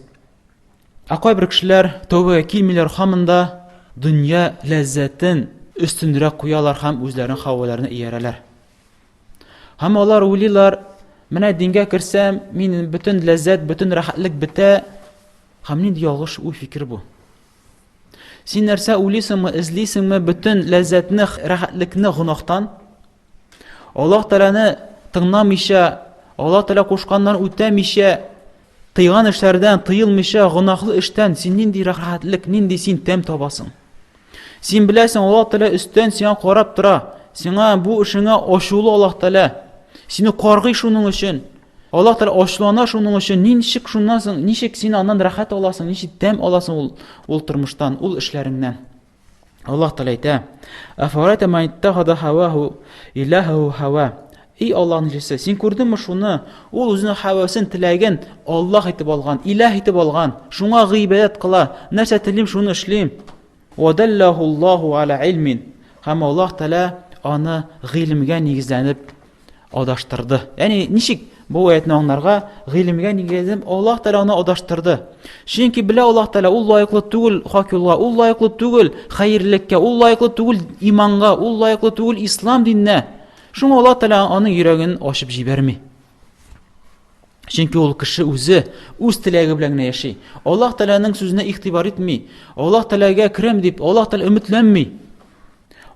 Ә кайбер кешеләр тәүбәгә килмиләр һаман да дөнья ләззәтен өстенрәк куялар һәм үзләренең һаваларына иярәләр. Һәм алар уйлыйлар, менә дингә керсәм, мин бөтен ләззәт, бөтен рәхәтлек бетә. Һәм нинди ялгыш уй-фикер бу. Син нәрсә уйлыйсыңмы, эзлисеңме бөтен ләззәтне, рәхәтлекне гөнаһтан? Аллаһ Тәгаләне тыңламыйча, Аллаһ Тәгалә кушканнарын үтәмичә, тыйган эшләрдән тыелмыйча, гөнаһлы эштән син нинди рәхәтлек, нинди син тәм табасың? Син беләсең, Аллаһ Тәгалә өстән сиңа карап тора. Сиңа бу эшеңә ачулы Аллаһ Тәгалә. Сине каргый шуның өчен. Аллаһ Тәгалә ачулана шуның өчен. Ничек шуннан соң, ничек син аннан рәхәт аласың, ничек тәм аласың ул, ул тормыштан, ул эшләреңнән? Аллаһ Тәгалә әйтә: "Афарайта ман иттахада хаваху илаху хава". Эй Аллаһның илчесе, син күрдеңме шуны? Ул үзенең хавасын, теләген Аллаһ итеп алган, илаһ итеп алган. Шуңа гыйбадәт кыла. Нәрсә телим, шуны эшлим. Вадаллаху Аллаһу аля илмин. Һәм Аллаһ Тәгалә аны гыйлемгә нигезләнеп адаштырды. Ягъни ничек бу аятны аңларга? Гыйлемгә нигезләнеп Аллаһ Тәгалә аны адаштырды. Чөнки белә Аллаһ Тәгалә, ул лаеклы түгел хак юлга, ул лаеклы түгел хәерлелеккә, ул лаеклы түгел иманга, ул лаеклы түгел ислам диненә. Шуңа Аллаһ Тәгалә аның йөрәген ачып җибәрми. Чөнки ул кеше үзе үз теләге белән генә яши. Аллаһ Тәгаләнең сүзенә игътибар итми. Аллаһ Тәгаләгә керәм дип, Аллаһ Тәгалә өметләнми.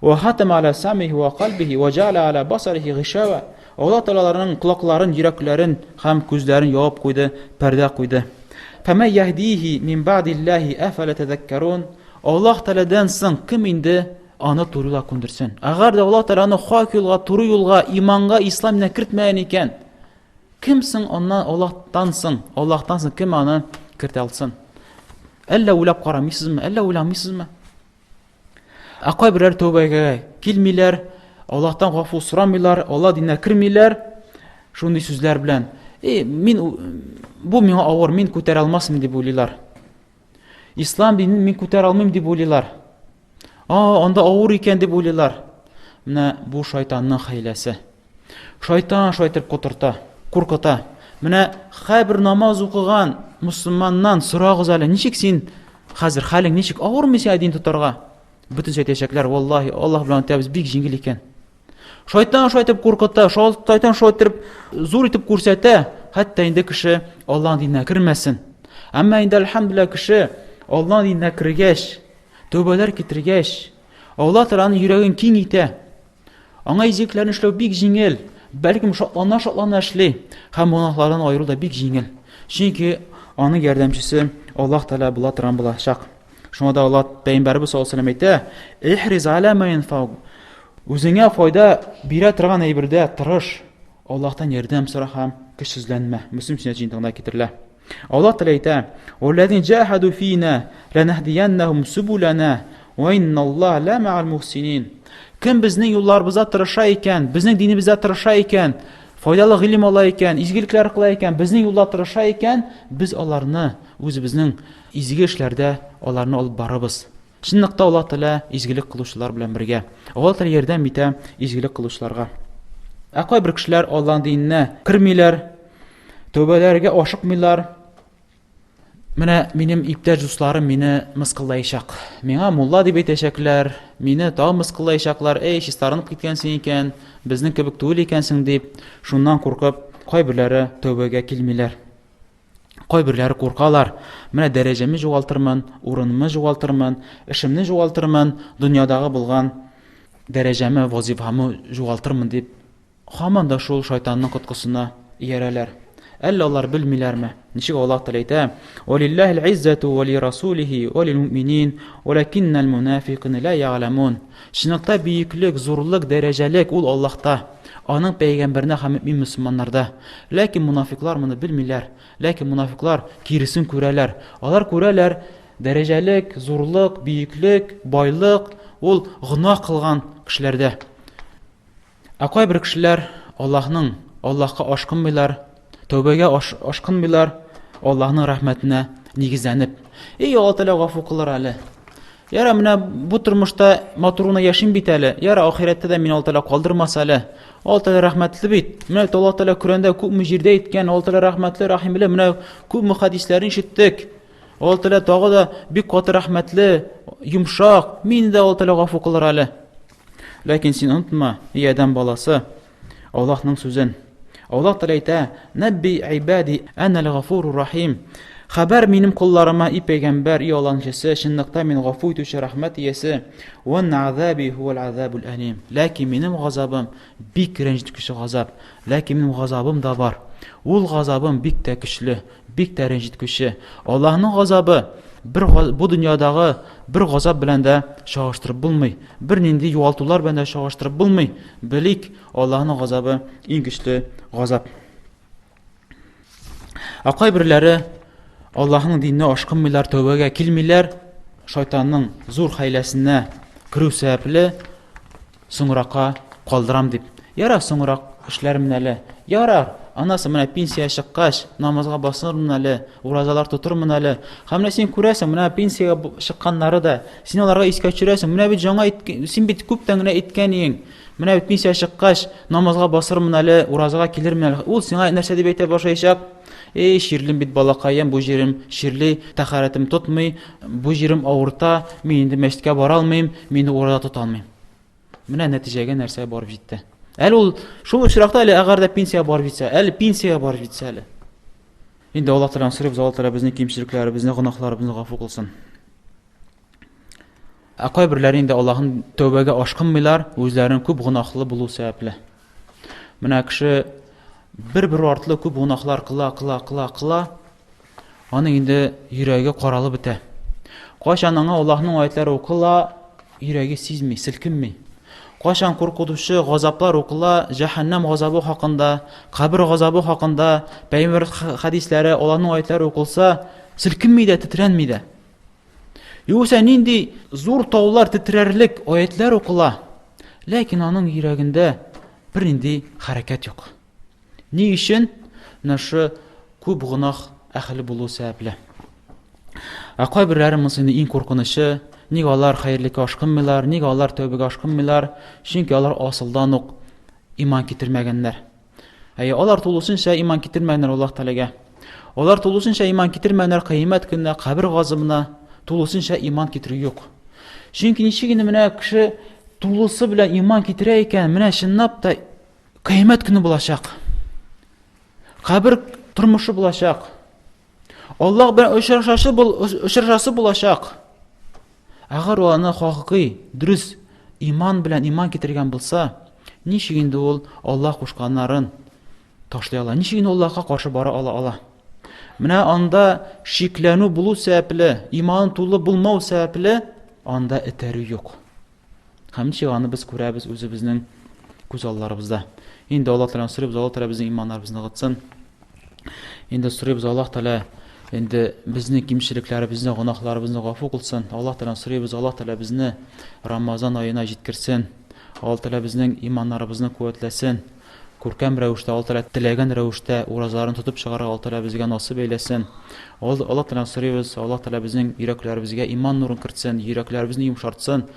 Ва хатама аля самихи ва калбихи ва җа'аля аля басарихи гишава. Аллаһ Тәгалә аларның колакларын, йөрәкләрен һәм күзләрен ябып куйды, пәрдә куйды. Фәмә яһдихи мин ба'диллаһи афала тазаккарун. Аллаһ Тәгаләдән соң кем инде аны туры юлга күндерсен? Әгәр дә Аллаһ Тәгалә аны хак юлга, туры юлга, иманга, ислам диненә кертмәгән икән, кем соң аннан Аллаһтан соң, Аллаһтан соң кем аны кертә алсын? Әллә уйлап карамыйсызмы, әллә уйламыйсызмы? Ә кайберләр тәүбәгә килмиләр, Аллаһтан гафу сорамыйлар, Алла диненә кермиләр. Шундый сүзләр белән, "Э, мин бу миңа авыр, мин күтәрә алмасым" дип уйлыйлар. Ислам динен мин күтәрә алмыйм дип уйлыйлар. А, анда авыр икән дип уйлыйлар. Менә бу шайтанның хәйләсе. Шайтан шулай итеп котырта, куркыта. Менә һәрбер намаз укыган мусульманнан сорагыз әле, ничек син хәзер хәлең ничек, авырмы сиңа дин тотарга? Бөтенесе әйтәчәкләр, валлаһи, Аллаһ белән үтәбез, бик җиңел икән. Шайтан шулай итеп куркыта, шайтан шулай итеп зур итеп күрсәтә, хәтта инде кеше Аллаһның диненә кермәсен. Әмма инде әлхәмдүлилләһ кеше Аллаһның диненә кергәч, тәүбәләр китергәч, Аллаһ Тәгалә аның йөрәген киң итә. Аңа изгелекләрне эшләү бик җиңел, бәлкем шатлана-шатлана эшли, һәм гөнаһлардан аеру да бик җиңел. Чөнки аның ярдәмчесе Аллаһ Тәгалә була торган булачак. Шуңа да Аллаһ Пәйгамбәребез саллаллаһу алейһи вәсәлләм әйтә: "Ихриз аля ма янфаук." Үзеңә файда бирә торган әйбердә тырыш, Аллаһтан ярдәм сора һәм көчсезләнмә. Мөслим сөннәт җыентыгында китерелә. Аллаһ Тәгалә әйтә: "Валлазина җаһаду фина ланаһдияннахум субулана ва инналлаһа ла ма'ал мухсинин." Кем безнең юлларыбызда тырыша икән, безнең динебездә тырыша икән, файдалы гыйлем ала икән, изгелекләр кыла икән, безнең юлда тырыша икән, без аларны үзебезнең изге эшләрдә аларны алып барабыз. Чынлыкта Аллаһ Тәгалә изгелек кылучылар белән бергә. Аллаһ Тәгалә ярдәм итә изгелек кылучыларга. Ә кайбер кешеләр Аллаһның диненә кермиләр, тәүбәләргә ашыкмыйлар. Менә минем иптәш дусларым мине мыскыллаячак. Миңа мулла дип әйтәчәкләр, мине тагы мыскыллаячаклар. Эй, чистарынып киткәнсең икән, безнең кебек түгел икәнсең дип, шуннан куркып, кайберләре тәүбәгә килмиләр. Кайберләре куркалар, менә дәрәҗәмне югалтырмын, урынымны югалтырмын, эшемне югалтырмын, дөньядагы булган дәрәҗәме, вазифамы югалтырмын дип, һаман да шул шайтанның коткысына иярәләр. Әллә алар белмиләрме? Ничек Аллаһ Тәгалә әйтә: "Валиллаһил иззату ва лирасулихи ва лилмуъминин, валакиннал мунафикына ла ягъламун." Чынлыкта бөеклек, зурлык, дәрәҗәлек ул Аллаһта, Аның пәйгамбәренә һәм мөэмин мөселманнарда. Ләкин монафикълар моны белмиләр. Ләкин монафикълар киресен күрәләр. Алар күрәләр, дәрәҗәлек, зурлык, бөеклек, байлык ул гөнаһ кылган кешеләрдә. Ә кайбер кешеләр Аллаһның, Аллаһка ашкынмыйлар, тәүбәгә ашкынмыйлар, Аллаһның рәхмәтенә нигезләнеп. Эй, Алла Тәгалә гафу кылыр әле. Яра, менә бу тормышта матур гына яшим бит әле. Яра, ахирәттә дә мине Алла Тәгалә калдырмас әле. Алла Тәгалә рәхмәтле бит. Менә бит Алла Тәгалә Коръәндә күпме җирдә әйткән, Алла Тәгалә рәхмәтле, рәхимле. Менә күпме хәдисләрен ишеттек. Алла Тәгалә тагы да бик каты рәхмәтле, йомшак. Мине дә Алла Тәгалә гафу кылыр әле. Ләкин син онытма, эй адәм баласы, Аллаһның сүзен. Аллаһ Тәгалә әйтә: "Нәбби ибади әнәл гафурур рахим." Хәбәр минем колларыма, и пәйгамбәр, и Аллаһның илчесе, чынлыкта мин гафу итүче рәхмәт иясе. Ва азаби хуал азабул алим. Ләкин минем газабым бик рәнҗеткече газап. Ләкин минем газабым да бар. Ул газабым бик тә көчле, бик тә рәнҗеткүче. Аллаһның газабы бер бу дөньядагы бер газап белән дә чагыштырып булмый. Бернинди югалтулар белән дә чагыштырып булмый. Белик, Аллаһның газабы иң көчле газап. Ә кайберләре Аллаһның диненә ашкынмыйлар, тәүбәгә килмиләр, шайтанның зур хәйләсенә керү сәбәпле соңракка калдырам дип. Ярар, соңрак эшләрмен әле. Ярар, анасы менә пенсия чыккач, намазга басырмын әле, уразалар тотырмын әле. Һәм менә син күрәсең, менә пенсиягә чыкканнары да, син аларга искә төшерәсең, менә бит жаңа син бит күптән генә әйткән иең. Менә бит пенсия чыккач, намазга басырмын әле, уразага килермен әле. Ул сиңа нәрсә дип әйтә башлаячак? Эй, чирлим бит балакаем, бу җирем чирли, тәхәрәтем тотмый, бу җирем авырта, мин инде мәчеткә бара алмыйм, мин инде ураза тота алмыйм. Менә нәтиҗәгә нәрсә барып җитте. Әле ул шул очракта әле әгәр дә пенсиягә барып җитсә, әле пенсиягә барып җитсә әле. Инде Аллаһ Тәгаләдән сорыйбыз, Аллаһ Тәгалә безнең кимчелекләребезне, гөнаһларыбызны гафу кылсын. Ә кайберләре инде Аллаһның тәүбәгә ашкынмыйлар, үзләренең күп гөнаһлы булу сәбәпле. Менә кеше бер-бер артлы күп гөнаһлар кыла, кыла, кыла, кыла, аның инде йөрәге каралып бетә. Кайчан аңа Аллаһның аятлары укыла, йөрәге сизми, селкенми. Кайчан куркытучы газаплар укыла, җәһәннәм газабы хакында, кабер газабы хакында, пәйгамбәр хәдисләре, Аллаһның аятлары укылса, селкенми дә, тетрәнми дә. Югыйсә нинди зур таулар тетрәрлек аятлар укыла, ләкин аның йөрәгендә бернинди хәрәкәт юк. Ни өчен? Менә шу күп гөнаһ әһеле булу сәбәпле. Ә кайберләре монысы инде иң куркынычы, нигә алар хәерлеккә ашкынмыйлар, нигә алар тәүбәгә ашкынмыйлар? Чөнки алар асылдан ук иман китермәгәннәр. Әйе, алар тулысынча иман китермәгәннәр Аллаһ Тәгаләгә. Алар тулысынча иман китермәгәннәр кыямәт көненә, кабер газабына тулысынча иман китерү юк. Чөнки ничек инде менә кеше тулысы белән иман китерә икән, менә чынлап та кыямәт көне булачак. Кабер тормышы булачак. Аллаһ белән очрашасы бул, очрашасы булачак. Әгәр ул аны хакыйкый, дөрес иман белән иман китергән булса, ничек инде ул Аллаһ кушканнарын ташлый ала? Ничек инде Аллаһка каршы бара ала ала? Менә анда шикләнү булу сәбәпле, иман тулы булмау сәбәпле, анда этәрү юк. Һәм ничек аны без күрәбез үзебезнең күз алларыбызда. Инде Аллаһ Тәгаләдән сорыйбыз, Аллаһ Тәгалә безнең иманнарыбызны ныгытсын. Инде сорыйбыз Аллаһ Тәгалә инде безнең кимчелекләребезне, гөнаһларыбызны гафу кылсын. Аллаһ Тәгаләдән сорыйбыз, Аллаһ Тәгалә безне Рамазан аена җиткерсен. Аллаһ Тәгалә безнең иманнарыбызны куәтләсен. Күркәм рәвештә, Аллаһ Тәгалә теләгән рәвештә уразаларын тотып чыгарырга Аллаһ Тәгалә безгә насыйп әйләсен. Аллаһ Тәгаләдән сорыйбыз, Аллаһ Тәгалә безнең йөрәкләребезгә иман нурын кертсен, йөрәкләребезне йомшартсын,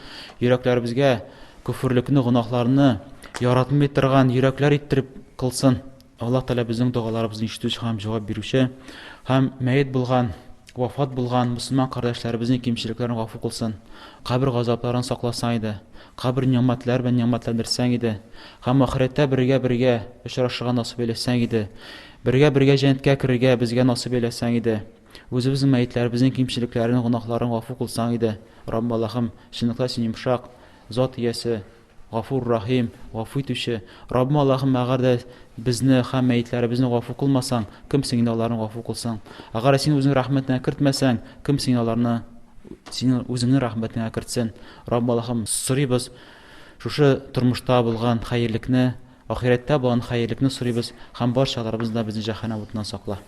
йөрәкләребезгә көферлекне, гөнаһларны яратмый торган йөрәкләр иттереп кылсын. Аллаһ Тәгалә безнең догаларыбызны ишетүче һәм җавап бирүче һәм мәет булган, вафат булган мөселман кардәшләребезнең кимчелекләрен гафу кылсын. Кабер газапларын сакласаң иде, кабер нигъмәтләре белән нигъмәтләндерсәң иде һәм ахирәттә бергә-бергә очрашырга насыйп әйләсәң иде. Бергә-бергә җәннәткә керергә безгә насыйп әйләсәң иде. Үзебезнең мәетләребезнең кимчелекләрен, гөнаһларын гафу кылсаң иде. Раббым Аллаһым, чынлыкта син йомшак, зат иясе, Гафур Рахим, гафу итүче. Раббым Аллаһым, әгәр дә безне һәм мәетләребезне гафу кылмасаң, кем син инде аларны гафу кылсын? Әгәр дә син үзең рәхмәтеңә кертмәсәң, кем син аларны синең үзеңнең рәхмәтеңә кертсен? Раббым Аллаһым, сорыйбыз, шушы тормышта булган хәерлекне, ахирәттә булган хәерлекне сорыйбыз һәм барчаларыбызны да безне җәһәннәм утыннан сакла.